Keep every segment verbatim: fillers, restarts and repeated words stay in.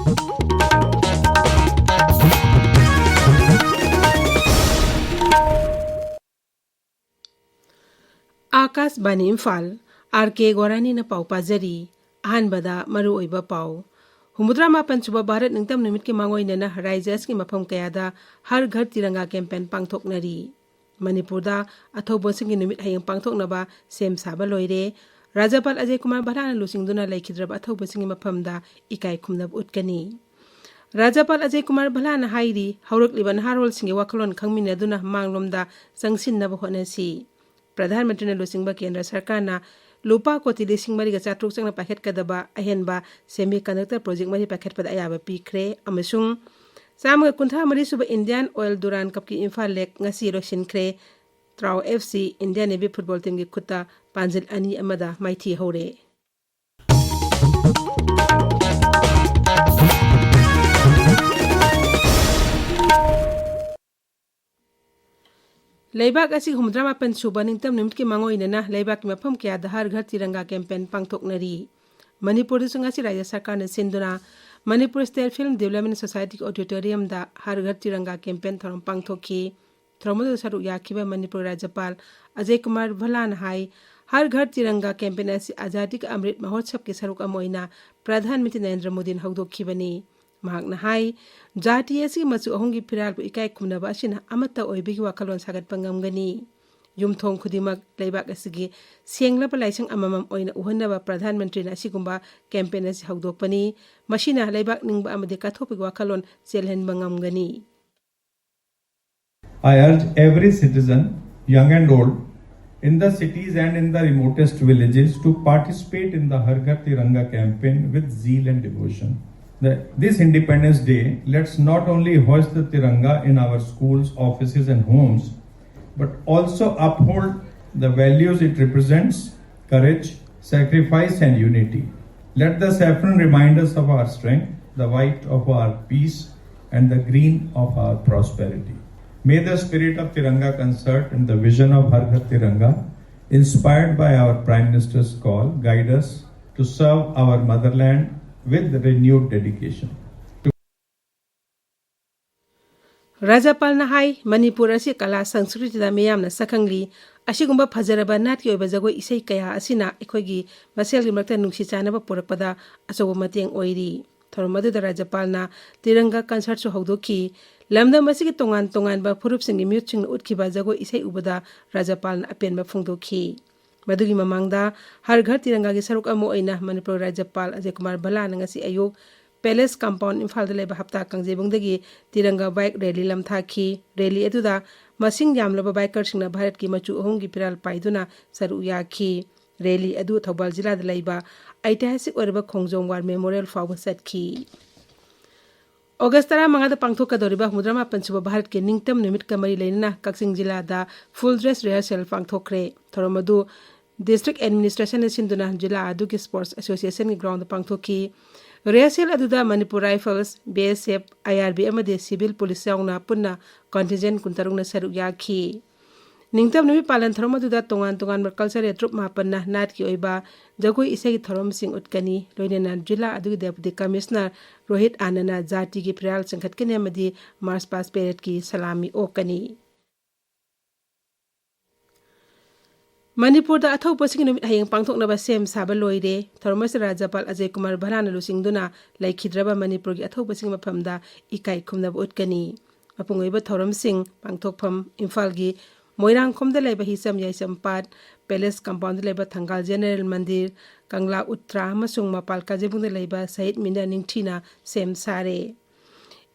ꯑꯥꯀꯥꯁꯕꯥꯅꯤ Imphal, R ꯀꯦ ꯒꯣꯔꯥꯅꯤꯅ ꯄꯥꯎ ꯄꯥꯖꯔꯤ꯫ ꯑꯍꯥꯟꯕꯗ ꯃꯔꯨꯑꯣꯏꯕ ꯄꯥꯎ꯫ ꯍꯨꯝꯐꯨꯇꯔꯥ ꯃꯥꯄꯟ ꯁꯨꯕ ꯚꯥꯔꯠ ꯅꯤꯡꯇꯝ ꯅꯨꯃꯤꯠꯀꯤ ꯃꯥꯡꯑꯣꯏꯅꯅ ꯔꯥꯏꯖ꯭ꯌ ꯑꯁꯤꯒꯤ ꯃꯐꯝ ꯀꯌꯥꯗ ꯍꯔ ꯘꯔ ꯇꯤꯔꯪꯒꯥ ꯀꯦꯝꯄꯦꯟ ꯄꯥꯡꯊꯣꯛꯅꯔꯤ꯫ ꯃꯅꯤꯄꯨꯔꯗ ꯑꯊꯧꯕꯁꯤꯡꯒꯤ ꯅꯨꯃꯤꯠ ꯍꯌꯦꯡ ꯄꯥꯡꯊꯣꯛꯅꯕ ꯁꯦꯝ ꯁꯥꯕ ꯂꯣꯏꯔꯦ꯫ ꯔꯥꯖ꯭ꯌꯄꯥꯜ ꯑꯖꯌ ꯀꯨꯃꯥꯔ ꯚꯜꯂꯥꯅ ꯂꯨꯆꯤꯡꯗꯨꯅ ꯂꯩꯈꯤꯗ꯭ꯔꯕ ꯑꯊꯧꯕꯁꯤꯡꯒꯤ ꯃꯐꯝꯗ ꯏꯀꯥꯏ ꯈꯨꯝꯅꯕ ꯎꯠꯀꯅꯤ꯫ ꯔꯥꯖ꯭ꯌꯄꯥꯜ ꯑꯖꯌ ꯀꯨꯃꯥꯔ ꯚꯜꯂꯥꯅ ꯍꯥꯏꯔꯤ, ꯍꯧꯔꯛꯂꯤꯕ ꯅꯍꯥꯔꯣꯜꯁꯤꯡꯒꯤ ꯋꯥꯈꯜꯂꯣꯟ ꯈꯪꯃꯤꯟꯅꯗꯨꯅ ꯃꯥꯡꯂꯣꯝꯗ ꯆꯪꯁꯤꯟꯅꯕ ꯍꯣꯠꯅꯁꯤ꯫ ꯄ꯭ꯔꯙꯥꯟ ꯃꯟꯇ꯭ꯔꯤꯅ ꯂꯨꯆꯤꯡꯕ ꯀꯦꯟꯗ꯭ꯔ ꯁꯔꯀꯥꯔꯅ ꯂꯨꯄꯥ ꯀꯣꯇꯤ ꯂꯤꯁꯤꯡ ꯃꯔꯤꯒ ꯆꯥꯇ꯭ꯔꯨꯛ ꯆꯪꯅ ꯄꯥꯏꯈꯠꯀꯗꯕ ꯑꯍꯦꯟꯕ semiconductor project ꯃꯔꯤ ꯄꯥꯏꯈꯠꯄꯗ ꯑꯌꯥꯕ ꯄꯤꯈ꯭ꯔꯦ ꯑꯃꯁꯨꯡ ꯆꯥꯝꯃꯒ ꯀꯨꯟꯊ꯭ꯔꯥ ꯃꯔꯤ ꯁꯨꯕ Indian Oil Durand Cup ꯀꯤ ꯏꯝꯐꯥꯜ ꯂꯦꯛ ꯉꯁꯤ ꯂꯣꯏꯁꯤꯟꯈ꯭ꯔꯦ꯫ ꯇ꯭ꯔꯥꯎ F C Indian Navy football team ꯒꯤ ꯈꯨꯠꯇ ꯄꯥꯟꯖꯤꯜ ꯑꯅꯤ ꯑꯃꯗ ꯃꯥꯏꯊꯤ ꯍꯧꯔꯦ꯫ ꯂꯩꯕꯥꯛ ꯑꯁꯤꯒꯤ ꯍꯨꯝꯐꯨꯇꯔꯥ ꯃꯥꯄꯟ ꯁꯨꯕ ꯅꯤꯡꯇꯝ ꯅꯨꯃꯤꯠꯀꯤ ꯃꯥꯡꯑꯣꯏꯅꯅ ꯂꯩꯕꯥꯛꯀꯤ ꯃꯐꯝ ꯀꯌꯥꯗ ꯍꯔ ꯘꯔ ꯇꯤꯔꯪꯒꯥ ꯀꯦꯝꯄꯦꯟ ꯄꯥꯡꯊꯣꯛꯅꯔꯤ꯫ ꯃꯅꯤꯄꯨꯔꯗꯁꯨ ꯉꯁꯤ ꯔꯥꯖ꯭ꯌ ꯁꯔꯀꯥꯔꯅ ꯁꯤꯟꯗꯨꯅ Manipur State Film Development Society ꯒꯤ auditorium ꯗ ꯍꯔ ꯘꯔ ꯇꯤꯔꯪꯒꯥ ꯀꯦꯝꯄꯦꯟ ꯊꯧꯔꯝ ꯄꯥꯡꯊꯣꯛꯈꯤ꯫ ꯊꯧꯔꯝ ꯑꯗꯨꯗ ꯁꯔꯨꯛ ꯌꯥꯈꯤꯕ ꯃꯅꯤꯄꯨꯔ ꯔꯥꯖ꯭ꯌꯄꯥꯜ ꯑꯖꯌ ꯀꯨꯃꯥꯔ ꯚꯜꯂꯥꯅ ꯍꯥꯏ, ꯍꯔ ꯘꯔ ꯇꯤꯔꯪꯒꯥ ꯀꯦꯝꯄꯦꯟ ꯑꯁꯤ ꯑꯖꯥꯗꯤ ꯀꯥ ꯑꯃ꯭ꯔꯤꯠ ꯃꯍꯣꯠꯁꯕꯀꯤ ꯁꯔꯨꯛ ꯑꯃ ꯑꯣꯏꯅ ꯄ꯭ꯔꯙꯥꯟ ꯃꯟꯇ꯭ꯔꯤ ꯅꯔꯦꯟꯗ꯭ꯔ ꯃꯣꯗꯤꯅ ꯍꯧꯗꯣꯛꯈꯤꯕꯅꯤ꯫ ꯃꯍꯥꯛꯅ ꯍꯥꯏ, ꯖꯥꯇꯤ ꯑꯁꯤꯒꯤ ꯃꯆꯨ ꯑꯍꯨꯝꯒꯤ ꯐꯤꯔꯥꯜꯕꯨ ꯏꯀꯥꯏ ꯈꯨꯝꯅꯕ ꯑꯁꯤꯅ ꯑꯃꯠꯇ ꯑꯣꯏꯕꯒꯤ ꯋꯥꯈꯜꯂꯣꯟ ꯁꯥꯒꯠꯄ ꯉꯝꯒꯅꯤ꯫ ꯌꯨꯝꯊꯣꯡ ꯈꯨꯗꯤꯡꯃꯛ ꯂꯩꯕꯥꯛ ꯑꯁꯤꯒꯤ ꯁꯦꯡꯂꯕ ꯂꯥꯏꯁꯪ ꯑꯃꯃꯝ ꯑꯣꯏꯅ ꯎꯍꯟꯅꯕ ꯄ꯭ꯔꯙꯥꯟ ꯃꯟꯇ꯭ꯔꯤꯅ ꯑꯁꯤꯒꯨꯝꯕ ꯀꯦꯝꯄꯦꯟ ꯑꯁꯤ ꯍꯧꯗꯣꯛꯄꯅꯤ꯫ ꯃꯁꯤꯅ ꯂꯩꯕꯥꯛ ꯅꯤꯡꯕ ꯑꯃꯗꯤ ꯀꯠꯊꯣꯛꯄꯒꯤ ꯋꯥꯈꯜꯂꯣꯟ ꯆꯦꯜꯍꯟꯕ ꯉꯝꯒꯅꯤ꯫ I urge every citizen, young and old, in the cities and in the remotest villages to participate in the Har Ghar Tiranga campaign with zeal and devotion. The- this Independence Day, let's not only hoist the Tiranga in our schools, offices, and homes, but also uphold the values it represents: courage, sacrifice, and unity. Let the saffron remind us of our strength, the white of our peace, and the green of our prosperity. May the spirit of Tiranga concert and the vision of Har Ghar Tiranga, inspired by our Prime Minister's call, guide us to serve our motherland with renewed dedication. ꯔꯥꯖ꯭ꯌꯄꯥꯜꯅ ꯍꯥꯏ, ꯃꯅꯤꯄꯨꯔ ꯑꯁꯤ ꯀꯂꯥ ꯁꯪꯁꯀ꯭ꯔꯤꯇꯤꯗ ꯃꯤꯌꯥꯝꯅ ꯁꯛꯈꯪꯂꯤ꯫ ꯑꯁꯤꯒꯨꯝꯕ ꯐꯖꯔꯕ ꯅꯥꯠꯀꯤ ꯑꯣꯏꯕ ꯖꯒꯣꯏ ꯏꯁꯩ ꯀꯌꯥ ꯑꯁꯤꯅ ꯑꯩꯈꯣꯏꯒꯤ ꯃꯁꯦꯜꯒꯤ ꯃꯔꯛꯇ ꯅꯨꯡꯁꯤ ꯆꯥꯟꯅꯕ ꯄꯨꯔꯛꯄꯗ ꯑꯆꯧꯕ ꯃꯇꯦꯡ ꯑꯣꯏꯔꯤ꯫ ꯊꯧꯔꯝ ꯑꯗꯨꯗ ꯔꯥꯖ꯭ꯌꯄꯥꯜꯅ ꯇꯤꯔꯪꯒꯥ ꯀꯟꯁꯔꯠꯁꯨ ꯍꯧꯗꯣꯛꯈꯤ꯫ ꯂꯝꯗꯝ ꯑꯁꯤꯒꯤ ꯇꯣꯉꯥꯟ ꯇꯣꯉꯥꯟꯕ ꯐꯨꯔꯨꯞꯁꯤꯡꯒꯤ ꯃꯤꯍꯨꯠꯁꯤꯡꯅ ꯎꯠꯈꯤꯕ ꯖꯒꯣꯏ ꯏꯁꯩ ꯎꯕꯗ ꯔꯥꯖ꯭ꯌꯄꯥꯜꯅ ꯑꯄꯦꯟꯕ ꯐꯣꯡꯗꯣꯛꯈꯤ꯫ ꯃꯗꯨꯒꯤ ꯃꯃꯥꯡꯗ ꯍꯔ ꯘꯔ ꯇꯤꯔꯪꯒꯥꯒꯤ ꯁꯔꯨꯛ ꯑꯃ ꯑꯣꯏꯅ ꯃꯅꯤꯄꯨꯔ ꯔꯥꯖ꯭ꯌꯄꯥꯜ ꯑꯖꯌ ꯀꯨꯃꯥꯔ ꯚꯜꯂꯥꯅ ꯉꯁꯤ ꯑꯌꯨꯛ ꯄꯦꯂꯦꯁ ꯀꯝꯄꯥꯎꯟ ꯏꯝꯐꯥꯜꯗ ꯂꯩꯕ ꯍꯞꯇꯥ ꯀꯥꯡꯖꯩꯕꯨꯡꯗꯒꯤ ꯇꯤꯔꯪꯒꯥ ꯕꯥꯏꯛ ꯔꯦꯂꯤ ꯂꯝꯊꯥꯈꯤ꯫ ꯔꯦꯂꯤ ꯑꯗꯨꯗ ꯃꯁꯤꯡ ꯌꯥꯝꯂꯕ ꯕꯥꯏꯀꯔꯁꯤꯡꯅ ꯚꯥꯔꯠꯀꯤ ꯃꯆꯨ ꯑꯍꯨꯝꯒꯤ ꯐꯤꯔꯥꯜ ꯄꯥꯏꯗꯨꯅ ꯁꯔꯨꯛ ꯌꯥꯈꯤ꯫ ꯔꯦꯂꯤ ꯑꯗꯨ ꯊꯧꯕꯥꯜ ꯖꯤꯂꯥꯗ ꯂꯩꯕ ꯑꯩꯇꯤꯍꯥꯁꯤꯛ ꯑꯣꯏꯔꯕ ꯈꯣꯡꯖꯣꯝ ꯋꯥꯔ ꯃꯦꯃꯣꯔꯤꯌꯦꯜ ꯐꯥꯎꯕ ꯆꯠꯈꯤ꯫ ꯑꯣꯒꯁ ꯇꯔꯥꯃꯉꯥꯗ ꯄꯥꯡꯊꯣꯛꯀꯗꯧꯔꯤꯕ ꯍꯨꯝꯐꯨꯇꯔꯥ ꯃꯥꯄꯟ ꯁꯨꯕ ꯚꯥꯔꯠꯀꯤ ꯅꯤꯡꯇꯝ ꯅꯨꯃꯤꯠꯀ ꯃꯔꯤ ꯂꯩꯅꯅ ꯀꯛꯆꯤꯡ ꯖꯤꯂꯥꯗ ꯐꯨꯜ ꯗ꯭ꯔꯦꯁ ꯔꯤꯍꯔꯁꯦꯜ ꯄꯥꯡꯊꯣꯛꯈ꯭ꯔꯦ꯫ ꯊꯧꯔꯝ ꯑꯗꯨ ꯗꯤꯁꯇ꯭ꯔꯤꯛ ꯑꯦꯗꯃꯤꯅꯤꯁꯇ꯭ꯔꯦꯁꯟꯅ ꯁꯤꯟꯗꯨꯅ ꯖꯤꯂꯥ ꯑꯗꯨꯒꯤ ꯁ꯭ꯄꯣꯔꯠꯁ ꯑꯦꯁꯣꯁꯤꯌꯦꯁꯟꯒꯤ ꯒ꯭ꯔꯥꯎꯟꯗ ꯄꯥꯡꯊꯣꯛꯈꯤ꯫ ꯔꯤꯍꯔꯁꯦꯜ ꯑꯗꯨꯗ ꯃꯅꯤꯄꯨꯔ ꯔꯥꯏꯐꯜꯁ, ꯕꯤ ꯑꯦꯁ ꯑꯦꯐ, ꯑꯥꯏ ꯑꯥꯔ ꯕꯤ ꯑꯃꯗꯤ ꯁꯤꯚꯤꯜ ꯄꯨꯂꯤꯁ ꯌꯥꯎꯅ ꯄꯨꯟꯅ ꯀꯟꯇꯤꯟꯖꯦꯟ ꯀꯨꯟꯇꯔꯨꯛꯅ ꯁꯔꯨꯛ ꯌꯥꯈꯤ꯫ ꯅꯤꯡꯇꯝ ꯅꯨꯃꯤꯠ ꯄꯥꯂꯟ ꯊꯧꯔꯝ ꯑꯗꯨꯗ ꯇꯣꯉꯥꯟ ꯇꯣꯉꯥꯟꯕ ꯀꯜꯆꯔꯦꯜ ꯇ꯭ꯔꯨꯞ ꯃꯥꯄꯟꯅ ꯅꯥꯠꯀꯤ ꯑꯣꯏꯕ ꯖꯒꯣꯏ ꯏꯁꯩꯒꯤ ꯊꯧꯔꯝꯁꯤꯡ ꯎꯠꯀꯅꯤ꯫ ꯂꯣꯏꯅꯅ ꯖꯤꯂꯥ ꯑꯗꯨꯒꯤ ꯗꯦꯄꯨꯇꯤ ꯀꯃꯤꯁꯅꯔ ꯔꯣꯍꯤꯠ ꯑꯥꯅꯟꯗꯅ ꯖꯥꯇꯤꯒꯤ ꯐꯤꯔꯥꯜ ꯆꯤꯡꯈꯠꯀꯅꯤ ꯑꯃꯗꯤ ꯃꯥꯔꯆ ꯄꯥꯁ ꯄꯦꯔꯦꯗꯀꯤ ꯁꯂꯥꯃꯤ ꯑꯣꯛꯀꯅꯤ꯫ ꯃꯅꯤꯄꯨꯔꯗ ꯑꯊꯧꯕꯁꯤꯡꯒꯤ ꯅꯨꯃꯤꯠ ꯍꯌꯦꯡ ꯄꯥꯡꯊꯣꯛꯅꯕ ꯁꯦꯝ ꯁꯥꯕ ꯂꯣꯏꯔꯦ꯫ ꯊꯧꯔꯝ ꯑꯁꯤꯗ ꯔꯥꯖ꯭ꯌꯄꯥꯜ ꯑꯖꯌ ꯀꯨꯃꯥꯔ ꯚꯜꯂꯥꯅ ꯂꯨꯆꯤꯡꯗꯨꯅ ꯂꯩꯈꯤꯗ꯭ꯔꯕ ꯃꯅꯤꯄꯨꯔꯒꯤ ꯑꯊꯧꯕꯁꯤꯡꯒꯤ ꯃꯐꯝꯗ ꯏꯀꯥꯏ ꯈꯨꯝꯅꯕ ꯎꯠꯀꯅꯤ꯫ ꯃꯄꯨꯡ ꯑꯣꯏꯕ ꯊꯧꯔꯝꯁꯤꯡ ꯄꯥꯡꯊꯣꯛꯐꯝ ꯏꯝꯐꯥꯜꯒꯤ ꯃꯣꯏꯔꯥꯡꯈꯣꯝꯗ ꯂꯩꯕ ꯍꯤꯆꯝ ꯌꯥꯏꯁꯝ ꯄꯥꯠ, ꯄꯦꯂꯦꯁ ꯀꯝꯄꯥꯎꯟꯗ ꯂꯩꯕ ꯊꯪꯒꯥꯜ ꯖꯦꯅꯔꯦꯜ ꯃꯟꯗꯤꯔ, ꯀꯪꯂꯥ ꯎꯠꯇ꯭ꯔꯥ ꯑꯃꯁꯨꯡ ꯃꯄꯥꯜ ꯀꯥꯖꯤꯕꯨꯡꯗ ꯂꯩꯕ ꯁꯍꯤꯗ ꯃꯤꯅꯔ ꯅꯤꯡꯊꯤꯅ ꯁꯦꯝ ꯁꯥꯔꯦ꯫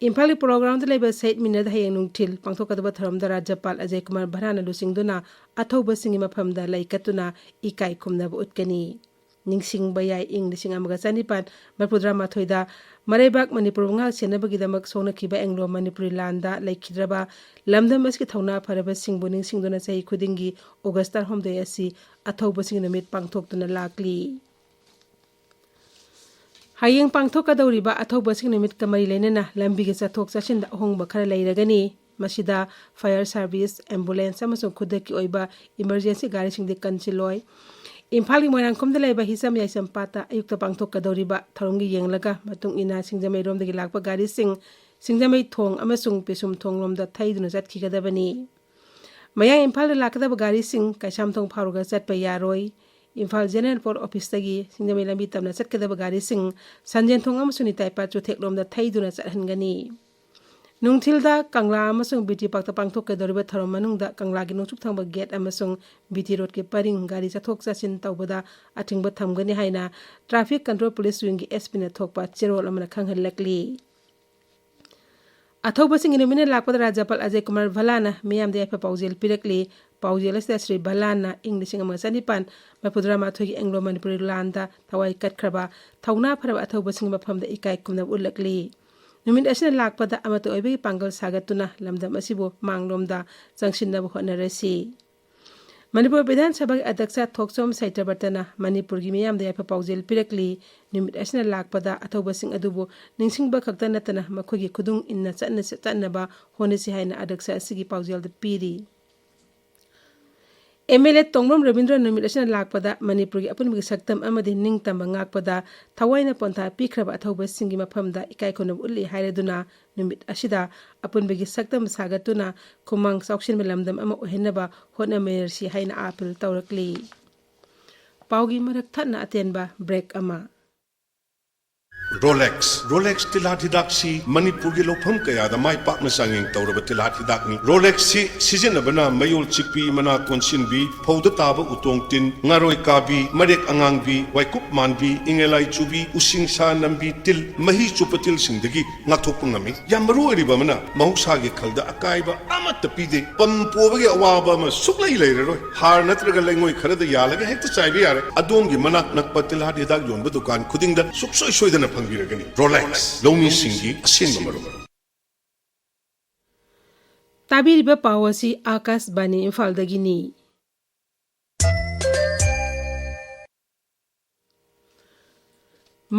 ꯏꯝꯐꯥꯜꯒꯤ ꯄꯣꯂꯣ ꯒ꯭ꯔꯥꯎꯟꯗ ꯂꯩꯕ ꯁꯍꯤꯗ ꯃꯤꯅꯔꯗ ꯍꯌꯦꯡ ꯅꯨꯡꯊꯤꯜ ꯄꯥꯡꯊꯣꯛꯀꯗꯕ ꯊꯧꯔꯝꯗ ꯔꯥꯖ꯭ꯌꯄꯥꯜ ꯑꯖꯌ ꯀꯨꯃꯥꯔ ꯚꯜꯂꯥꯅ ꯂꯨꯆꯤꯡꯗꯨꯅ ꯑꯊꯧꯕꯁꯤꯡꯒꯤ ꯃꯐꯝꯗ ꯂꯩ ꯀꯠꯇꯨꯅ ꯏꯀꯥꯏ ꯈꯨꯝꯅꯕ ꯎꯠꯀꯅꯤ꯫ ꯅꯤꯡꯁꯤꯡꯕ ꯌꯥꯏ, ꯏꯪ ꯂꯤꯁꯤꯡ ꯑꯃꯒ ꯆꯅꯤꯄꯥꯟ ꯃꯔꯤꯐꯨꯇꯔꯥ ꯃꯥꯊꯣꯏꯗ ꯃꯔꯩꯕꯥꯛ ꯃꯅꯤꯄꯨꯔꯕꯨ ꯉꯥꯛ ꯁꯦꯟꯅꯕꯒꯤꯗꯃꯛ ꯁꯣꯛꯅꯈꯤꯕ ꯑꯦꯡꯒ꯭ꯂꯣ ꯃꯅꯤꯄꯨꯔꯤ ꯂꯥꯟꯗ ꯂꯩꯈꯤꯗ꯭ꯔꯕ ꯂꯝꯗꯝ ꯑꯁꯤꯒꯤ ꯊꯧꯅꯥ ꯐꯔꯕꯁꯤꯡꯕꯨ ꯅꯤꯡꯁꯤꯡꯗꯨꯅ ꯆꯍꯤ ꯈꯨꯗꯤꯡꯒꯤ ꯑꯣꯒꯁ ꯇꯔꯥꯍꯨꯝꯗꯣꯏ ꯑꯁꯤ ꯑꯊꯧꯕꯁꯤꯡꯒꯤ ꯅꯨꯃꯤꯠ ꯄꯥꯡꯊꯣꯛꯇꯨꯅ ꯂꯥꯛꯂꯤ꯫ ꯍꯌꯦꯡ ꯄꯥꯡꯊꯣꯛꯀꯗꯧꯔꯤꯕ ꯑꯊꯧꯕꯁꯤꯡ ꯅꯨꯃꯤꯠꯀ ꯃꯔꯤ ꯂꯩꯅꯅ ꯂꯝꯕꯤꯒꯤ ꯆꯠꯊꯣꯛ ꯆꯠꯁꯤꯟꯗ ꯑꯍꯣꯡꯕ ꯈꯔ ꯂꯩꯔꯒꯅꯤ꯫ ꯃꯁꯤꯗ ꯐꯥꯌꯔ ꯁꯥꯔꯚꯤꯁ, ꯑꯦꯝꯕꯨꯂꯦꯟꯁ ꯑꯃꯁꯨꯡ ꯈꯨꯗꯛꯀꯤ ꯑꯣꯏꯕ ꯏꯃꯔꯖꯦꯟꯁꯤ ꯒꯥꯔꯤꯁꯤꯡꯗꯤ ꯀꯟꯁꯤꯜꯂꯣꯏ꯫ ꯏꯝꯐꯥꯜꯒꯤ ꯃꯣꯏꯔꯥꯡꯈꯣꯝꯗ ꯂꯩꯕ ꯍꯤꯆꯝ ꯌꯥꯏꯁꯝ ꯄꯥꯠꯇ ꯑꯌꯨꯛꯇ ꯄꯥꯡꯊꯣꯛꯀꯗꯧꯔꯤꯕ ꯊꯧꯔꯝꯒꯤ ꯌꯦꯡꯂꯒ ꯃꯇꯨꯡ ꯏꯟꯅ ꯁꯤꯡꯖꯃꯩꯔꯣꯝꯗꯒꯤ ꯂꯥꯛꯄ ꯒꯥꯔꯤꯁꯤꯡ ꯁꯤꯡꯖꯃꯩ ꯊꯣꯡ ꯑꯃꯁꯨꯡ ꯄꯦꯁꯨꯝ ꯊꯣꯡꯂꯣꯝꯗ ꯊꯩꯗꯨꯅ ꯆꯠꯈꯤꯒꯗꯕꯅꯤ꯫ ꯃꯌꯥꯡ ꯏꯝꯐꯥꯜꯗ ꯂꯥꯛꯀꯗꯕ ꯒꯥꯔꯤꯁꯤꯡ ꯀꯩꯁꯥꯝꯊꯣꯡ ꯐꯥꯎꯔꯒ ꯆꯠꯄ ꯌꯥꯔꯣꯏ꯫ ꯏꯝꯐꯥꯜ ꯖꯦꯅꯔꯦꯜ ꯄꯣꯔꯠ ꯑꯣꯐꯤꯁꯇꯒꯤ ꯁꯤꯡꯖꯃꯩ ꯂꯝꯕꯤ ꯇꯝꯅ ꯆꯠꯀꯗꯕ ꯒꯥꯔꯤꯁꯤꯡ ꯁꯟꯖꯦꯟꯊꯣꯡ ꯑꯃꯁꯨꯡ ꯅꯤꯇꯥꯏꯄꯥꯠ ꯆꯨꯊꯦꯛꯂꯣꯝꯗ ꯊꯩꯗꯨꯅ ꯆꯠꯍꯟꯒꯅꯤ꯫ ꯅꯨꯡꯊꯤꯜꯗ ꯀꯪꯂꯥ ꯑꯃꯁꯨꯡ ꯕꯤ ꯇꯤ ꯄꯥꯛꯇ ꯄꯥꯡꯊꯣꯛꯀꯗꯧꯔꯤꯕ ꯊꯧꯔꯝ ꯃꯅꯨꯡꯗ ꯀꯪꯂꯥꯒꯤ ꯅꯣꯡꯆꯨꯞ ꯊꯪꯕ ꯒꯦꯠ ꯑꯃꯁꯨꯡ ꯕꯤ ꯇꯤ ꯔꯣꯗꯀꯤ ꯄꯔꯤꯡ ꯒꯥꯔꯤ ꯆꯠꯊꯣꯛ ꯆꯠꯁꯤꯟ ꯇꯧꯕꯗ ꯑꯊꯤꯡꯕ ꯊꯝꯒꯅꯤ ꯍꯥꯏꯅ ꯇ꯭ꯔꯥꯐꯤꯛ ꯀꯟꯇ꯭ꯔꯣꯜ ꯄꯨꯂꯤꯁ ꯋꯤꯡꯒꯤ ꯑꯦꯁ ꯄꯤꯅ ꯊꯣꯛꯄ ꯆꯦꯔꯣꯜ ꯑꯃꯅ ꯈꯪꯍꯜꯂꯛꯂꯤ꯫ ꯑꯊꯧꯕꯁꯤꯡꯒꯤ ꯅꯨꯃꯤꯠꯅ ꯂꯥꯛꯄꯗ ꯔꯥꯖ꯭ꯌꯄꯥꯜ ꯑꯖꯌ ꯀꯨꯃꯥꯔ ꯚꯜꯂꯥꯅ ꯃꯤꯌꯥꯝꯗ ꯌꯥꯏꯐ ꯄꯥꯎꯖꯦꯜ ꯄꯤꯔꯛꯂꯤ꯫ ꯄꯥꯎꯖꯦꯜ ꯑꯁꯤꯗ ꯁ꯭ꯔꯤ ꯚꯜꯂꯥꯅ ꯏꯪ ꯂꯤꯁꯤꯡ ꯑꯃꯒ ꯆꯅꯤꯄꯥꯟ ꯃꯔꯤꯐꯨꯇꯔꯥ ꯃꯥꯊꯣꯏꯒꯤ ꯑꯦꯡꯒ꯭ꯂꯣ ꯃꯅꯤꯄꯨꯔꯤ ꯂꯥꯟꯗ ꯊꯋꯥꯏ ꯀꯠꯈ꯭ꯔꯕ ꯊꯧꯅꯥ ꯐꯔꯕ ꯑꯊꯧꯕꯁꯤꯡꯒꯤ ꯃꯐꯝꯗ ꯏꯀꯥꯏ ꯈꯨꯝꯅꯕ ꯎꯠꯂꯛꯂꯤ꯫ ꯅꯨꯃꯤꯠ ꯑꯁꯤꯅ ꯂꯥꯛꯄꯗ ꯑꯃꯠꯇ ꯑꯣꯏꯕꯒꯤ ꯄꯥꯡꯒꯜ ꯁꯥꯒꯠꯇꯨꯅ ꯂꯝꯗꯝ ꯑꯁꯤꯕꯨ ꯃꯥꯡꯂꯣꯝꯗ ꯆꯪꯁꯤꯟꯅꯕ ꯍꯣꯠꯅꯔꯁꯤ꯫ ꯃꯅꯤꯄꯨꯔ ꯕꯤꯙꯥꯟ ꯁꯚꯥꯒꯤ ꯑꯗ꯭ꯌꯛꯁ ꯊꯣꯛꯆꯣꯝ ꯁꯩꯇ꯭ꯔꯕꯔꯇꯅ ꯃꯅꯤꯄꯨꯔꯒꯤ ꯃꯤꯌꯥꯝꯗ ꯌꯥꯏꯐ ꯄꯥꯎꯖꯦꯜ ꯄꯤꯔꯛꯂꯤ꯫ ꯅꯨꯃꯤꯠ ꯑꯁꯤꯅ ꯂꯥꯛꯄꯗ ꯑꯊꯧꯕꯁꯤꯡ ꯑꯗꯨꯕꯨ ꯅꯤꯡꯁꯤꯡꯕ ꯈꯛꯇ ꯅꯠꯇꯅ ꯃꯈꯣꯏꯒꯤ ꯈꯨꯗꯨꯡ ꯏꯟꯅ ꯆꯠꯅ-, ꯆꯠꯅꯕ ꯍꯣꯠꯅꯁꯤ ꯍꯥꯏꯅ ꯑꯗ꯭ꯌꯛꯁ ꯑꯁꯤꯒꯤ ꯄꯥꯎꯖꯦꯜꯗ ꯄꯤꯔꯤ꯫ ꯑꯦꯝ ꯑꯦꯜ ꯑꯦ ꯇꯣꯡꯕ꯭ꯔꯝ ꯔꯕꯤꯟꯗ꯭ꯔ ꯅꯨꯃꯤꯠ ꯑꯁꯤꯅ ꯂꯥꯛꯄꯗ ꯃꯅꯤꯄꯨꯔꯒꯤ ꯑꯄꯨꯟꯕꯒꯤ ꯁꯛꯇꯝ ꯑꯃꯗꯤ ꯅꯤꯡꯇꯝꯕ ꯉꯥꯛꯄꯗ ꯊꯋꯥꯏꯅ ꯄꯣꯟꯊꯥ ꯄꯤꯈ꯭ꯔꯕ ꯑꯊꯧꯕꯁꯤꯡꯒꯤ ꯃꯐꯝꯗ ꯏꯀꯥꯏ ꯈꯨꯝꯅꯕ ꯎꯠꯂꯤ ꯍꯥꯏꯔꯗꯨꯅ ꯅꯨꯃꯤꯠ ꯑꯁꯤꯗ ꯑꯄꯨꯟꯕꯒꯤ ꯁꯛꯇꯝ ꯁꯥꯒꯠꯇꯨꯅ ꯈꯨꯃꯥꯡ ꯆꯥꯎꯁꯤꯟꯕ ꯂꯝꯗꯝ ꯑꯃ ꯑꯣꯏꯍꯟꯅꯕ ꯍꯣꯠꯅꯃꯤꯟꯅꯔꯁꯤ ꯍꯥꯏꯅ ꯑꯥꯄꯤꯜ ꯇꯧꯔꯛꯂꯤ꯫ ꯄꯥꯎꯒꯤ ꯃꯔꯛ ꯊꯠꯅ ꯑꯇꯦꯟꯕ ꯕ꯭ꯔꯦꯛ ꯑꯃ꯫ ꯔꯣꯂꯦꯛꯁ꯫ ꯔꯣꯂꯦꯛꯁ ꯇꯤꯜꯍꯥꯠ ꯍꯤꯗꯥꯛꯁꯤ ꯃꯅꯤꯄꯨꯔꯒꯤ ꯂꯧꯐꯝ ꯀꯌꯥꯗ ꯃꯥꯏ ꯄꯥꯛꯅ ꯆꯥꯡꯌꯦꯡ ꯇꯧꯔꯕ ꯇꯤꯜꯍꯥꯠ ꯍꯤꯗꯥꯛꯅꯤ꯫ ꯔꯣꯂꯦꯛꯁꯁꯤ ꯁꯤꯖꯤꯟꯅꯕꯅ ꯃꯌꯣꯜ ꯆꯤꯛꯄꯤ, ꯃꯅꯥ ꯀꯣꯟꯁꯤꯟꯕꯤ, ꯐꯧꯗ ꯇꯥꯕ ꯎꯇꯣꯡ ꯇꯤꯟ, ꯉꯥꯔꯣꯏ ꯀꯥꯕꯤ, ꯃꯔꯦꯛ ꯑꯉꯥꯡꯕꯤ, ꯋꯥꯏꯀꯨꯞ ꯃꯥꯟꯕꯤ, ꯏꯪꯉꯦꯂꯥꯏ ꯆꯨꯕꯤ, ꯎꯁꯤꯡꯁꯥ ꯅꯝꯕꯤ, ꯇꯤꯜ, ꯃꯍꯤ ꯆꯨꯞꯄ ꯇꯤꯜꯁꯤꯡꯗꯒꯤ ꯉꯥꯛꯊꯣꯛꯄ ꯉꯝꯃꯤ꯫ ꯌꯥꯝ ꯃꯔꯨ ꯑꯣꯏꯔꯤꯕ ꯑꯃꯅ, ꯃꯍꯧꯁꯥꯒꯤ ꯈꯜꯗ ꯑꯀꯥꯏꯕ ꯑꯃꯠꯇ ꯄꯤꯗꯦ꯫ ꯄꯝ ꯄꯣꯕꯒꯤ ꯑꯋꯥꯕ ꯑꯃ ꯁꯨꯛꯂꯩ ꯂꯩꯔꯔꯣꯏ꯫ ꯍꯥꯔ ꯅꯠꯇ꯭ꯔꯒ ꯂꯩꯉꯣꯏ ꯈꯔꯗ ꯌꯥꯜꯂꯒ ꯍꯦꯛꯇ ꯆꯥꯏꯕ ꯌꯥꯔꯦ꯫ ꯑꯗꯣꯝꯒꯤ ꯃꯅꯥꯛ ꯅꯛꯄ ꯇꯤꯜꯍꯥꯠ ꯍꯤꯗꯥꯛ ꯌꯣꯟꯕ ꯗꯨꯀꯥꯟ ꯈꯨꯗꯤꯡꯗ ꯁꯨꯛꯁꯣꯏ ꯁꯣꯏꯗꯅ ꯐꯪꯕꯤꯔꯒꯅꯤ꯫ ꯔꯣꯂꯦꯛꯁ, ꯂꯧꯃꯤꯁꯤꯡꯒꯤ ꯑꯁꯦꯡꯕ ꯃꯔꯨꯞ꯫ ꯇꯥꯕꯤꯔꯤꯕ ꯄꯥꯎ ꯑꯁꯤ ꯑꯥꯀꯥꯁꯕꯥꯅꯤ ꯏꯝꯐꯥꯜꯗꯒꯤꯅꯤ꯫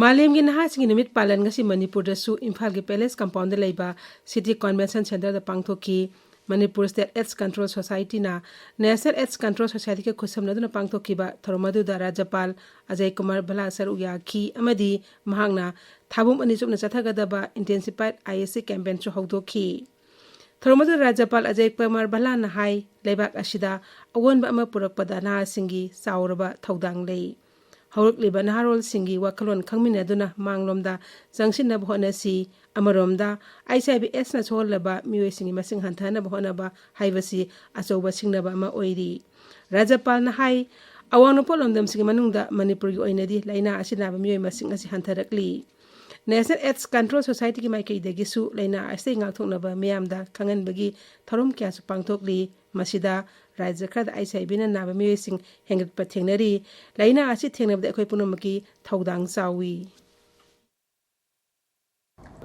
ꯃꯥꯂꯦꯝꯒꯤ ꯅꯍꯥꯁꯤꯡꯒꯤ ꯅꯨꯃꯤꯠ ꯄꯥꯂꯟ ꯉꯁꯤ ꯃꯅꯤꯄꯨꯔꯗꯁꯨ ꯏꯝꯐꯥꯜꯒꯤ ꯄꯦꯂꯦꯁ ꯀꯝꯄꯥꯎꯟꯗ ꯂꯩꯕ ꯁꯤꯇꯤ ꯀꯟꯚꯦꯟꯁꯟ ꯁꯦꯟꯇꯔꯗ ꯄꯥꯡꯊꯣꯛꯈꯤ꯫ Manipur State AIDS Control Society ꯅ National AIDS Control Society ꯒ ꯈꯨꯠꯁꯝꯅꯗꯨꯅ ꯄꯥꯡꯊꯣꯛꯈꯤꯕ ꯊꯧꯔꯝ ꯑꯗꯨꯗ ꯔꯥꯖ꯭ꯌꯄꯥꯜ ꯑꯖꯌ ꯀꯨꯃꯥꯔ ꯚꯜꯂꯥ ꯁꯔꯨꯛ ꯌꯥꯈꯤ ꯑꯃꯗꯤ ꯃꯍꯥꯛꯅ ꯊꯥꯕꯨꯝ ꯑꯅꯤ ꯆꯨꯞꯅ ꯆꯠꯊꯒꯗꯕ Intensified I S C campaign ꯁꯨ ꯍꯧꯗꯣꯛꯈꯤ꯫ ꯊꯧꯔꯝ ꯑꯗꯨꯗ ꯔꯥꯖ꯭ꯌꯄꯥꯜ ꯑꯖꯌ ꯀꯨꯃꯥꯔ ꯚꯜꯂꯥꯅ ꯍꯥꯏ, ꯂꯩꯕꯥꯛ ꯑꯁꯤꯗ ꯑꯑꯣꯟꯕ ꯑꯃ ꯄꯨꯔꯛꯄꯗ ꯅꯍꯥꯁꯤꯡꯒꯤ ꯆꯥꯎꯔꯕ ꯊꯧꯗꯥꯡ ꯂꯩ꯫ ꯍꯧꯔꯛꯂꯤꯕ ꯅꯍꯥꯔꯣꯜꯁꯤꯡꯒꯤ ꯋꯥꯈꯜꯂꯣꯟ ꯈꯪꯃꯤꯟꯅꯗꯨꯅ ꯃꯥꯡꯂꯣꯝꯗ ꯆꯪꯁꯤꯟꯅꯕ ꯍꯣꯠꯅꯁꯤ꯫ ꯑꯃꯔꯣꯝꯗ, H I V AIDS ꯅ ꯁꯣꯛꯍꯜꯂꯕ ꯃꯤꯑꯣꯏꯁꯤꯡꯒꯤ ꯃꯁꯤꯡ ꯍꯟꯊꯍꯟꯅꯕ ꯍꯣꯠꯅꯕ ꯍꯥꯏꯕꯁꯤ ꯑꯆꯧꯕ ꯁꯤꯡꯅꯕ ꯑꯃ ꯑꯣꯏꯔꯤ꯫ ꯔꯥꯖ꯭ꯌꯄꯥꯜꯅ ꯍꯥꯏ, ꯑꯋꯥꯡ ꯅꯣꯡꯄꯣꯛ ꯂꯝꯗꯝꯁꯤꯡꯒꯤ ꯃꯅꯨꯡꯗ ꯃꯅꯤꯄꯨꯔꯒꯤ ꯑꯣꯏꯅꯗꯤ ꯂꯥꯏꯅꯥ ꯑꯁꯤ ꯅꯥꯕ ꯃꯤꯑꯣꯏ ꯃꯁꯤꯡ ꯑꯁꯤ ꯍꯟꯊꯔꯛꯂꯤ꯫ National AIDS Control Society ꯒꯤ ꯃꯥꯏꯀꯩꯗꯒꯤꯁꯨ ꯂꯥꯏꯅꯥ ꯑꯁꯤꯗꯒꯤ ꯉꯥꯛꯊꯣꯛꯅꯕ ꯃꯤꯌꯥꯝꯗ ꯈꯪꯍꯟꯕꯒꯤ ꯊꯧꯔꯝ ꯀꯌꯥꯁꯨ ꯄꯥꯡꯊꯣꯛꯂꯤ꯫ ꯃꯁꯤꯗ ꯔꯥꯖ꯭ꯌ ꯈꯔꯗ H I V ꯅ ꯅꯥꯕ ꯃꯤꯑꯣꯏꯁꯤꯡ ꯍꯦꯟꯒꯠꯄ ꯊꯦꯡꯅꯔꯤ꯫ ꯂꯥꯏꯅꯥ ꯑꯁꯤ ꯊꯦꯡꯅꯕꯗ ꯑꯩꯈꯣꯏ ꯄꯨꯝꯅꯃꯛꯀꯤ ꯊꯧꯗꯥꯡ ꯆꯥꯎꯏ꯫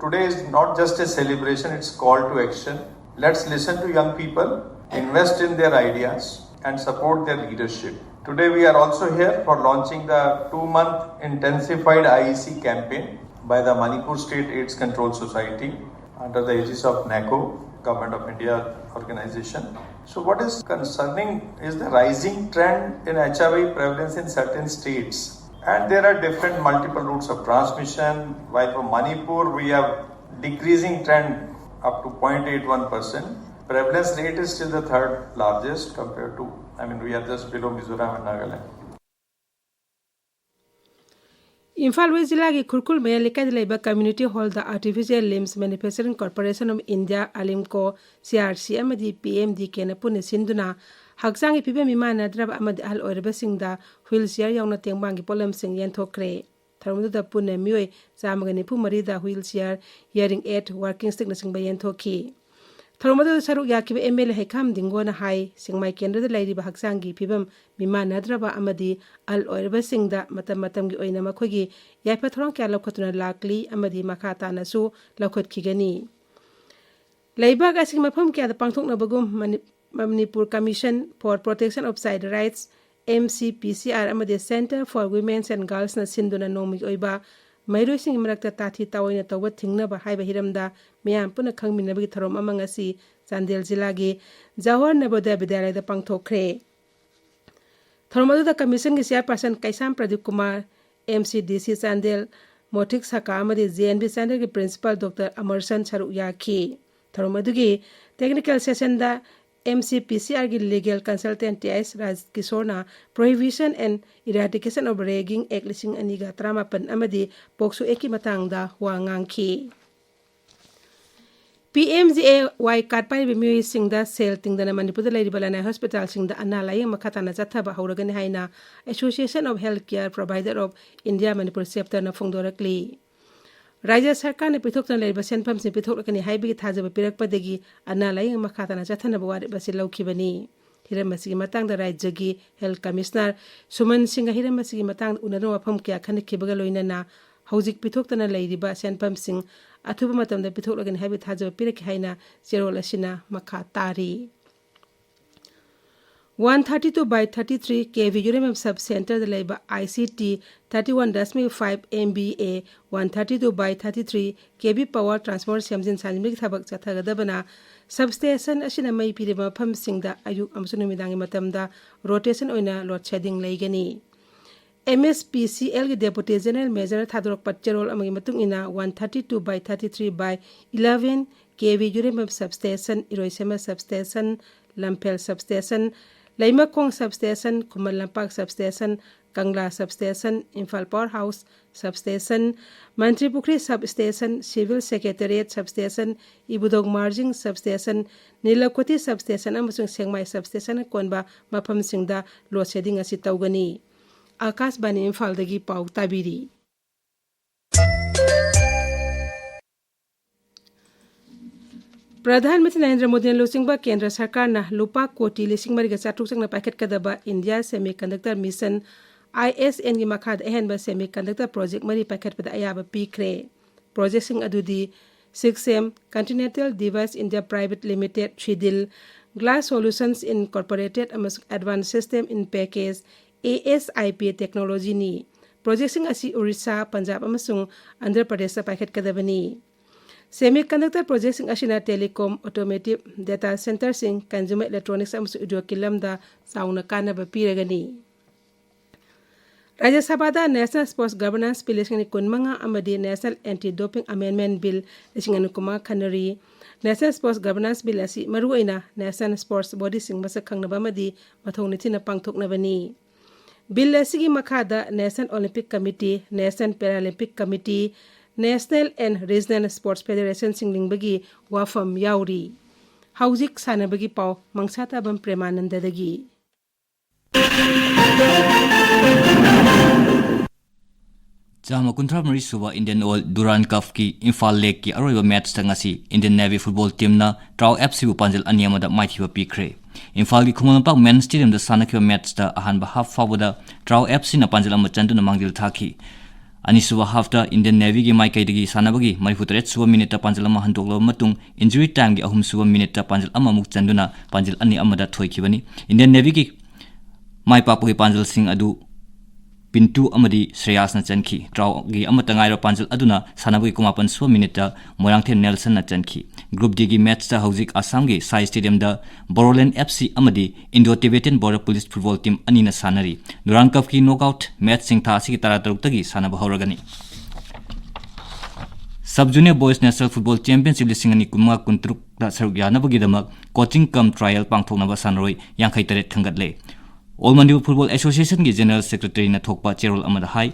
Today is not just a celebration, it's call to action. Let's listen to young people, invest in their ideas, and support their leadership. Today we are also here for launching the two-month intensified I E C campaign by the Manipur State AIDS Control Society under the aegis of NACO, Government of India organization. So what is concerning is the rising trend in H I V prevalence in certain states. And there are different multiple routes of transmission. While for Manipur, we have decreasing trend up to zero point eight one percent. Prevalence rate is still the third largest compared to, I mean, we are just below Mizoram and Nagaland. Imphal west ꯖꯤꯂꯥꯒꯤ ꯈꯨꯔꯈꯨꯜ ꯃꯌꯥꯏ ꯂꯩꯀꯥꯏꯗ ꯂꯩꯕ Community Hall the Artificial Limbs Manufacturing Corporation of India, ALIMCO, C R C ꯑꯃꯗꯤ P M D K ꯅ ꯄꯨꯟꯅ ꯁꯤꯟꯗꯨꯅ ꯍꯛꯆꯥꯡꯒꯤ ꯐꯤꯕꯝ ꯃꯤꯃꯥꯟꯅꯗ꯭ꯔꯕ ꯑꯃꯗꯤ ꯑꯍꯜ ꯑꯣꯏꯔꯕꯁꯤꯡꯗ wheel chair ꯌꯥꯎꯅ ꯇꯦꯡꯕꯥꯡꯒꯤ ꯄꯣꯠꯂꯝꯁꯤꯡ ꯌꯦꯟꯊꯣꯛꯈ꯭ꯔꯦ꯫ ꯊꯧꯔꯝ ꯑꯗꯨꯗ ꯄꯨꯟꯅ ꯃꯤꯑꯣꯏ ꯆꯥꯝꯃꯒ ꯅꯤꯐꯨ ꯃꯔꯤꯗ wheel chair, hearing aid, walking stick ꯅꯆꯤꯡꯕ ꯌꯦꯟꯊꯣꯛꯈꯤ꯫ ꯊꯧꯔꯝ ꯑꯗꯨꯗ ꯁꯔꯨꯛ ꯌꯥꯈꯤꯕ M L A ꯍꯩꯈꯥꯝ ꯗꯤꯡꯒꯣꯅ ꯍꯥꯏ, ꯁꯦꯛꯃꯥꯏ ꯀꯦꯟꯗ꯭ꯔꯗ ꯂꯩꯔꯤꯕ ꯍꯛꯆꯥꯡꯒꯤ ꯐꯤꯕꯝ ꯃꯤꯃꯥꯟꯅꯗ꯭ꯔꯕ ꯑꯃꯗꯤ ꯑꯍꯜ ꯑꯣꯏꯔꯕꯁꯤꯡꯗ ꯃꯇꯝ ꯃꯇꯝꯒꯤ ꯑꯣꯏꯅ ꯃꯈꯣꯏꯒꯤ ꯌꯥꯏꯐ ꯊꯧꯔꯥꯡ ꯀꯌꯥ ꯂꯧꯈꯠꯇꯨꯅ ꯂꯥꯛꯂꯤ ꯑꯃꯗꯤ ꯃꯈꯥ ꯇꯥꯅꯁꯨ ꯂꯧꯈꯠꯈꯤꯒꯅꯤ꯫ ꯂꯩꯕꯥꯛ ꯑꯁꯤꯒꯤ ꯃꯐꯝ ꯀꯌꯥꯗ ꯄꯥꯡꯊꯣꯛꯅꯕꯒꯨꯝ money-, Manipur Commission for Protection of Child Rights, M C P C R, ꯑꯃꯗꯤ Centre for Women's and Girls ꯅ ꯁꯤꯟꯗꯨꯅ ꯅꯣꯡꯃꯒꯤ ꯑꯣꯏꯕ ꯃꯍꯩꯔꯣꯏꯁꯤꯡꯒꯤ ꯃꯔꯛꯇ ꯇꯥꯊꯤ ꯇꯥꯑꯣꯏꯅ ꯇꯧꯕ ꯊꯤꯡꯅꯕ ꯍꯥꯏꯕ ꯍꯤꯔꯝꯗ ꯃꯤꯌꯥꯝ ꯄꯨꯟꯅ ꯈꯪꯃꯤꯟꯅꯕꯒꯤ ꯊꯧꯔꯝ ꯑꯃ ꯉꯁꯤ ꯆꯥꯟꯗꯦꯜ ꯖꯤꯂꯥꯒꯤ ꯖꯋꯥꯍꯔ ꯅꯕꯣꯗꯌ ꯕꯤꯗ꯭ꯌꯥꯂꯌꯗ ꯄꯥꯡꯊꯣꯛꯈ꯭ꯔꯦ꯫ ꯊꯧꯔꯝ ꯑꯗꯨꯗ ꯀꯃꯤꯁꯟꯒꯤ ꯆꯤꯌꯥꯔꯄꯥꯔꯁꯟ ꯀꯩꯁꯥꯝ ꯄ꯭ꯔꯗꯤꯞ ꯀꯨꯃꯥꯔ, ꯑꯦꯝ ꯁꯤ ꯗꯤ ꯁꯤ ꯆꯥꯟꯗꯦꯜ ꯃꯣꯊꯤꯛ ꯁꯀꯥ ꯑꯃꯗꯤ ꯖꯦ ꯑꯦꯟ ꯕꯤ ꯆꯥꯟꯗꯦꯜꯒꯤ ꯄ꯭ꯔꯤꯟꯁꯤꯄꯥꯜ ꯗꯣꯛꯇꯔ ꯑꯃꯔꯁꯟ ꯁꯔꯨꯛ ꯌꯥꯈꯤ꯫ ꯊꯧꯔꯝ ꯑꯗꯨꯒꯤ technical ꯁꯦꯁꯟꯗ M C P C ꯑꯥꯔꯒꯤ legal consultant T I S ꯔꯥꯖꯀꯤꯁꯣꯔꯅ Prohibition and Eradication of Ragging Act ꯂꯤꯁꯤꯡ ꯑꯅꯤꯒ ꯇꯔꯥꯃꯥꯄꯟ ꯑꯃꯗꯤ ꯄꯣꯛꯁꯣ ꯑꯦꯛꯀꯤ ꯃꯇꯥꯡꯗ ꯋꯥ ꯉꯥꯡꯈꯤ꯫ ꯄꯤ ꯑꯦꯝ ꯖꯤ ꯑꯦ ꯋꯥꯏ ꯀꯥꯔꯗ ꯄꯥꯏꯔꯤꯕ ꯃꯤꯑꯣꯏꯁꯤꯡꯗ ꯁꯦꯜ ꯇꯤꯡꯗꯅ ꯃꯅꯤꯄꯨꯔꯗ ꯂꯩꯔꯤꯕ ꯂꯅꯥꯏ ꯍꯣꯁꯄꯤꯇꯥꯜꯁꯤꯡꯗ ꯑꯅꯥ ꯂꯥꯌꯦꯡ ꯃꯈꯥ ꯇꯥꯅ ꯆꯠꯊꯕ ꯍꯧꯔꯒꯅꯤ ꯍꯥꯏꯅ Association of Healthcare Provider of India Manipur Chapterꯅ ꯐꯣꯡꯗꯣꯔꯛꯂꯤ꯫ ꯔꯥꯖ꯭ꯌ ꯁꯔꯀꯥꯔꯅ ꯄꯤꯊꯣꯛꯇꯨꯅ ꯂꯩꯔꯤꯕ ꯁꯦꯟꯐꯝꯁꯤꯡ ꯄꯤꯊꯣꯛꯂꯛꯀꯅꯤ ꯍꯥꯏꯕꯒꯤ ꯊꯥꯖꯕ ꯄꯤꯔꯛꯄꯗꯒꯤ ꯑꯅꯥ ꯂꯥꯌꯦꯡ ꯃꯈꯥ ꯇꯥꯅ ꯆꯠꯊꯅꯕ ꯋꯥꯔꯦꯞ ꯑꯁꯤ ꯂꯧꯈꯤꯕꯅꯤ꯫ ꯍꯤꯔꯝ ꯑꯁꯤꯒꯤ ꯃꯇꯥꯡꯗ ꯔꯥꯖ꯭ꯌꯒꯤ ꯍꯦꯜꯊ ꯀꯃꯤꯁꯅꯔ ꯁꯨꯃꯟ ꯁꯤꯡꯒ ꯍꯤꯔꯝ ꯑꯁꯤꯒꯤ ꯃꯇꯥꯡꯗ ꯎꯅꯗꯨꯅ ꯋꯥꯐꯝ ꯀꯌꯥ ꯈꯟꯅꯈꯤꯕꯒ ꯂꯣꯏꯅꯅ ꯍꯧꯖꯤꯛ ꯄꯤꯊꯣꯛꯇꯅ ꯂꯩꯔꯤꯕ ꯁꯦꯟꯐꯝꯁꯤꯡ ꯑꯊꯨꯕ ꯃꯇꯝꯗ ꯄꯤꯊꯣꯛꯂꯒꯅꯤ ꯍꯥꯏꯕꯒꯤ ꯊꯥꯖꯕ ꯄꯤꯔꯛꯈꯤ ꯍꯥꯏꯅ ꯆꯦꯔꯣꯜ ꯑꯁꯤꯅ ꯃꯈꯥ ꯇꯥꯔꯤ꯫ One thirty two by thirty three K V Uremem Sub Centreꯗ ꯂꯩꯕ I C T thirty one point five M B A one thirty two by thirty three K V power transformer ꯁꯦꯝꯖꯤꯟ ꯁꯥꯖꯤꯟꯕꯒꯤ ꯊꯕꯛ ꯆꯠꯊꯒꯗꯕꯅ, substation ꯑꯁꯤꯅ ꯃꯩ ꯄꯤꯔꯤꯕ ꯃꯐꯝꯁꯤꯡꯗ ꯑꯌꯨꯛ ꯑꯃꯁꯨꯡ ꯅꯨꯃꯤꯗꯥꯡꯒꯤ ꯃꯇꯝꯗ rotation ꯑꯣꯏꯅ load shedding ꯂꯩꯒꯅꯤ꯫ M S P C Lꯒꯤ Deputy General Managerꯅ ꯊꯥꯗꯣꯔꯛꯄ ꯆꯦꯔꯣꯜ ꯑꯃꯒꯤ ꯃꯇꯨꯡ ꯏꯟꯅ, one thirty two by thirty three by eleven K V Uremem Substation, ꯏꯔꯣꯏꯁꯦꯝꯕ Substation, ꯂꯝꯐꯦꯜ Substation, ꯂꯩꯃꯈꯣꯡ Substation, Khuman Lampak Substation, Kangla Substation, Imphal Power House Substation, ꯃꯟꯇ꯭ꯔꯤ ꯄꯨꯈ꯭ꯔꯤ Substation, Civil Secretariat Substation, ꯏꯕꯨꯙꯧ Marjing Substation, ꯅꯤꯂꯀꯣꯊꯤ Substation ꯑꯃꯁꯨꯡ ꯁꯦꯡꯃꯥꯏ Substation ꯀꯣꯟꯕ ꯃꯐꯝꯁꯤꯡꯗ load shedding ꯑꯁꯤ ꯇꯧꯒꯅꯤ꯫ ꯑꯥꯀꯥꯁꯕꯥꯅꯤ ꯏꯝꯐꯥꯜꯗꯒꯤ ꯄꯥꯎ ꯇꯥꯕꯤꯔꯤ꯫ ꯄ꯭ꯔꯙꯥꯟ ꯃꯟꯇ꯭ꯔꯤ ꯅꯔꯦꯟꯗ꯭ꯔ ꯃꯣꯗꯤꯅ ꯂꯨꯆꯤꯡꯕ ꯀꯦꯟꯗ꯭ꯔ ꯁꯔꯀꯥꯔꯅ ꯂꯨꯄꯥ ꯀꯣꯇꯤ ꯂꯤꯁꯤꯡ ꯃꯔꯤꯒ ꯆꯥꯇ꯭ꯔꯨꯛ ꯆꯪꯅ ꯄꯥꯏꯈꯠꯀꯗꯕ India Semiconductor Mission, I S N ꯒꯤ ꯃꯈꯥꯗ ꯑꯍꯦꯟꯕ semiconductor project ꯃꯔꯤ ꯄꯥꯏꯈꯠꯄꯗ ꯑꯌꯥꯕ ꯄꯤꯈ꯭ꯔꯦ꯫ Projectꯁꯤꯡ ꯑꯗꯨꯗꯤ ꯁꯤꯛꯁꯦꯝ, Continental Device India Private Limited, ꯁꯤꯗꯤꯜ, Glass Solutions Incorporated ꯑꯃꯁꯨꯡ Advanced System in Package, A S I P Technologyꯅꯤ꯫ Projectꯁꯤꯡ ꯑꯁꯤ ꯑꯣꯔꯤꯁꯥ, ꯄꯟꯖꯥꯕ ꯑꯃꯁꯨꯡ ꯑꯟꯙ꯭ꯔ ꯄ꯭ꯔꯗꯦꯁꯇ ꯄꯥꯏꯈꯠꯀꯗꯕꯅꯤ꯫ Semiconductor projectꯁꯤꯡ ꯑꯁꯤꯅ telecom, automotive, data centerꯁꯤꯡ, consumer electronics ꯑꯃꯁꯨꯡ ꯎꯗ꯭ꯌꯣꯒꯀꯤ ꯂꯝꯗ ꯆꯥꯎꯅ ꯀꯥꯟꯅꯕ ꯄꯤꯔꯒꯅꯤ꯫ ꯔꯥꯖ꯭ꯌ ꯁꯚꯥꯗ National Sports Governance Bill ꯂꯤꯁꯤꯡ ꯑꯅꯤ ꯀꯨꯟꯃꯉꯥ ꯑꯃꯗꯤ National Anti-Doping Amendment Bill ꯂꯤꯁꯤꯡ ꯑꯅꯤ ꯀꯨꯟꯃꯉꯥ ꯈꯟꯅꯔꯤ꯫ National Sports Governance Bill ꯑꯁꯤ ꯃꯔꯨꯑꯣꯏꯅ national sports bodyꯁꯤꯡ ꯃꯁꯛ ꯈꯪꯅꯕ ꯑꯃꯗꯤ ꯃꯊꯧ ꯅꯤꯡꯊꯤꯅ ꯄꯥꯡꯊꯣꯛꯅꯕꯅꯤ꯫ Bill ꯑꯁꯤꯒꯤ ꯃꯈꯥꯗ National Olympic Committee, National Paralympic Committee, National and Regional Sports Federationꯁꯤꯡ ꯂꯤꯡꯕꯒꯤ ꯋꯥꯐꯝ ꯌꯥꯎꯔꯤ꯫ ꯍꯧꯖꯤꯛ ꯁꯥꯟꯅꯕꯒꯤ ꯄꯥꯎ ꯃꯪꯁꯥꯇꯥꯕꯝ ꯄ꯭ꯔꯦꯃꯥꯅꯟꯗꯗꯒꯤ꯫ ꯆꯥꯝꯃ ꯀꯨꯟꯊ꯭ꯔꯥ ꯃꯔꯤ ꯁꯨꯕ Indian Oil Durand Cupꯀꯤ ꯏꯝꯐꯥꯜ legꯀꯤ ꯑꯔꯣꯏꯕ matchꯇ ꯉꯁꯤ Indian Navy football teamꯅ Trao FCꯕꯨ ꯄꯥꯟꯖꯜ ꯑꯅꯤ ꯑꯃꯗ ꯃꯥꯏꯊꯤꯕ ꯄꯤꯈ꯭ꯔꯦ꯫ ꯏꯝꯐꯥꯜꯒꯤ ꯈꯨꯃꯟ ꯂꯝꯄꯥꯛ main stadiumꯗ ꯁꯥꯟꯅꯈꯤꯕ matchꯇ ꯑꯍꯥꯟꯕ half ꯐꯥꯎꯕꯗ Trao FCꯅ ꯄꯥꯟꯖꯜ ꯑꯃ ꯆꯟꯗꯨꯅ ꯃꯥꯡꯖꯤꯜ ꯊꯥꯈꯤ꯫ ꯑꯅꯤꯁꯨꯕ halfꯇ Indian Navyꯒꯤ ꯃꯥꯏꯀꯩꯗꯒꯤ ꯁꯥꯟꯅꯕꯒꯤ ꯃꯔꯤꯐꯨꯇꯔꯦꯠ ꯁꯨꯕ minuteꯇ ꯄꯥꯟꯖꯜ ꯑꯃ ꯍꯟꯗꯣꯛꯂꯕ ꯃꯇꯨꯡ, injury timeꯒꯤ ꯑꯍꯨꯝꯁꯨꯕ minuteꯇ ꯄꯥꯟꯖꯜ ꯑꯃꯃꯨꯛ ꯆꯟꯗꯨꯅ ꯄꯥꯟꯖꯜ ꯑꯅꯤ ꯑꯃꯗ ꯊꯣꯏꯈꯤꯕꯅꯤ꯫ Indian Navyꯒꯤ ꯃꯥꯏ ꯄꯥꯛꯄꯒꯤ ꯄꯥꯟꯖꯜꯁꯤꯡ ꯑꯗꯨ ꯄꯤꯟꯇꯨ ꯑꯃꯗꯤ ꯁ꯭ꯔꯦꯌꯥꯁꯅ ꯆꯟꯈꯤ꯫ Traoꯒꯤ ꯑꯃꯠꯇ ꯉꯥꯏꯔꯕ ꯄꯥꯟꯖꯜ ꯑꯗꯨꯅ ꯁꯥꯟꯅꯕꯒꯤ ꯀꯨꯟꯃꯥꯄꯟ ꯁꯨꯕ minuteꯇ ꯃꯣꯏꯔꯥꯡꯊꯦꯝ ꯅꯦꯜꯁꯟꯅ ꯆꯟꯈꯤ꯫ Group Dꯒꯤ matchꯇ ꯍꯧꯖꯤꯛ ꯑꯁꯥꯝꯒꯤ ꯁꯥꯏ stadiumꯗ Bodoland FC ꯑꯃꯗꯤ Indo-Tibetan Border Police football team ꯑꯅꯤꯅ ꯁꯥꯟꯅꯔꯤ꯫ Durand Cupꯀꯤ knockout matchꯁꯤꯡ ꯊꯥ ꯑꯁꯤꯒꯤ ꯇꯔꯥꯇꯔꯨꯛꯇꯒꯤ ꯁꯥꯟꯅꯕ ꯍꯧꯔꯒꯅꯤ꯫ Sub Junior Boys National Football Championship ꯂꯤꯁꯤꯡ ꯑꯅꯤ ꯀꯨꯟꯃꯉꯥ ꯀꯨꯟꯇꯔꯨꯛꯇ ꯁꯔꯨꯛ ꯌꯥꯅꯕꯒꯤꯗꯃꯛ coaching cum trial ꯄꯥꯡꯊꯣꯛꯅꯕ ꯁꯥꯟꯅꯔꯣꯏ ꯌꯥꯡꯈꯩ ꯇꯔꯦꯠ ꯈꯟꯒꯠꯂꯦ꯫ All Manipur Football Associationꯒꯤ General Secretaryꯅ ꯊꯣꯛꯄ ꯆꯦꯔꯣꯜ ꯑꯃꯗ ꯍꯥꯏ,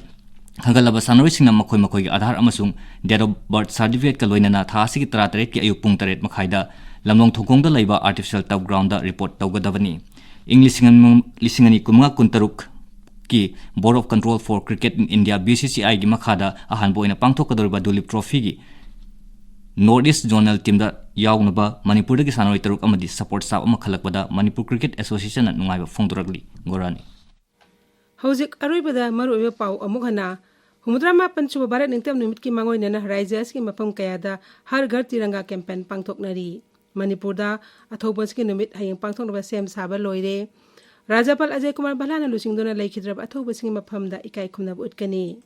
ꯈꯟꯒꯠꯂꯕ ꯁꯥꯟꯅꯔꯣꯏꯁꯤꯡꯅ ꯃꯈꯣꯏ ꯃꯈꯣꯏꯒꯤ ꯑꯥꯙꯥꯔ ꯑꯃꯁꯨꯡ date of birth certificateꯀ ꯂꯣꯏꯅꯅ ꯊꯥ ꯑꯁꯤꯒꯤ ꯇꯔꯥꯇꯔꯦꯠꯀꯤ ꯑꯌꯨꯛ ꯄꯨꯡ ꯇꯔꯦꯠ ꯃꯈꯥꯏꯗ ꯂꯝꯂꯣꯡ ꯊꯣꯡꯈꯣꯡꯗ ꯂꯩꯕ artificial turf groundꯗ report ꯇꯧꯒꯗꯕꯅꯤ꯫ ꯏꯪ ꯂꯤꯁꯤꯡ ꯑꯅꯤ, ꯂꯤꯁꯤꯡ ꯑꯅꯤ ꯀꯨꯟꯃꯉꯥ ꯀꯨꯟꯇꯔꯨꯛꯀꯤ Board of Control for Cricket in India, BCCIꯒꯤ ꯃꯈꯥꯗ ꯑꯍꯥꯟꯕ ꯑꯣꯏꯅ ꯄꯥꯡꯊꯣꯛꯀꯗꯧꯔꯤꯕ Dulip Trophyꯒꯤ North East Zonal teamꯗ ꯌꯥꯎꯅꯕ ꯃꯅꯤꯄꯨꯔꯗꯒꯤ ꯁꯥꯟꯅꯔꯣꯏ ꯇꯔꯨꯛ ꯑꯃꯗꯤ support staff ꯑꯃ ꯈꯜꯂꯛꯄꯗ Manipur Cricket Associationꯅ ꯅꯨꯡꯉꯥꯏꯕ ꯐꯣꯡꯗꯣꯔꯛꯂꯤ꯫ ꯒꯣꯔꯥꯅꯤ꯫ ꯍꯧꯖꯤꯛ ꯑꯔꯣꯏꯕꯗ ꯃꯔꯨꯑꯣꯏꯕ ꯄꯥꯎ ꯑꯃꯨꯛ ꯍꯟꯅ꯫ ꯍꯨꯝꯐꯨꯇꯔꯥ ꯃꯥꯄꯟ ꯁꯨꯕ ꯚꯥꯔꯠ ꯅꯤꯡꯇꯝ ꯅꯨꯃꯤꯠꯀꯤ ꯃꯥꯡꯑꯣꯏꯅꯅ ꯔꯥꯖ꯭ꯌ ꯑꯁꯤꯒꯤ ꯃꯐꯝ ꯀꯌꯥꯗ ꯍꯔ ꯘꯔ ꯇꯤꯔꯪꯒꯥ campaign ꯄꯥꯡꯊꯣꯛꯅꯔꯤ꯫ ꯃꯅꯤꯄꯨꯔꯗ ꯑꯊꯧꯕ ꯑꯁꯤꯒꯤ ꯅꯨꯃꯤꯠ ꯍꯌꯦꯡ ꯄꯥꯡꯊꯣꯛꯅꯕ ꯁꯦꯝ ꯁꯥꯕ ꯂꯣꯏꯔꯦ꯫ ꯔꯥꯖ꯭ꯌꯄꯥꯜ ꯑꯖꯌ ꯀꯨꯃꯥꯔ ꯚꯜꯂꯥꯅ ꯂꯨꯆꯤꯡꯗꯨꯅ ꯂꯩꯈꯤꯗ꯭ꯔꯕ ꯑꯊꯧꯕꯁꯤꯡꯒꯤ ꯃꯐꯝꯗ ꯏꯀꯥꯏ ꯈꯨꯝꯅꯕ ꯎꯠꯀꯅꯤ꯫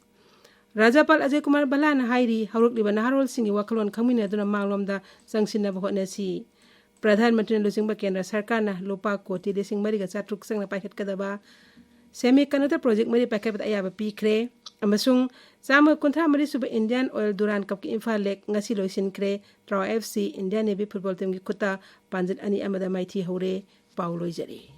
ꯔꯥꯖ꯭ꯌꯄꯥꯜ ꯑꯖꯌ ꯀꯨꯃꯥꯔ ꯚꯜꯂꯥꯅ ꯍꯥꯏꯔꯤ, ꯍꯧꯔꯛꯂꯤꯕ ꯅꯍꯥꯔꯣꯜꯁꯤꯡꯒꯤ ꯋꯥꯈꯜꯂꯣꯟ ꯈꯪꯃꯤꯟꯅꯗꯨꯅ ꯃꯥꯡꯂꯣꯝꯗ ꯆꯪꯁꯤꯟꯅꯕ ꯍꯣꯠꯅꯁꯤ꯫ ꯄ꯭ꯔꯙꯥꯟ ꯃꯟꯇ꯭ꯔꯤꯅ ꯂꯨꯆꯤꯡꯕ ꯀꯦꯟꯗ꯭ꯔ ꯁꯔꯀꯥꯔꯅ ꯂꯨꯄꯥ ꯀꯣꯇꯤ ꯂꯤꯁꯤꯡ ꯃꯔꯤꯒ ꯆꯥꯇ꯭ꯔꯨꯛ ꯆꯪꯅ ꯄꯥꯏꯈꯠꯀꯗꯕ semiconductor project ꯃꯔꯤ ꯄꯥꯏꯈꯠꯄꯗ ꯑꯌꯥꯕ ꯄꯤꯈ꯭ꯔꯦ ꯑꯃꯁꯨꯡ ꯆꯥꯝꯃ ꯀꯨꯟꯊ꯭ꯔꯥ ꯃꯔꯤ ꯁꯨꯕ Indian Oil Durand Cupꯀꯤ ꯏꯝꯐꯥꯜ ꯂꯦꯛ ꯉꯁꯤ ꯂꯣꯏꯁꯤꯟꯈ꯭ꯔꯦ꯫ ꯇ꯭ꯔꯥꯎ F C Indian Navy football teamꯒꯤ ꯈꯨꯠꯇ ꯄꯥꯟꯖꯤꯜ ꯑꯅꯤ ꯑꯃꯗ ꯃꯥꯏꯊꯤꯍꯧꯔꯦ꯫ ꯄꯥꯎ ꯂꯣꯏꯖꯔꯦ꯫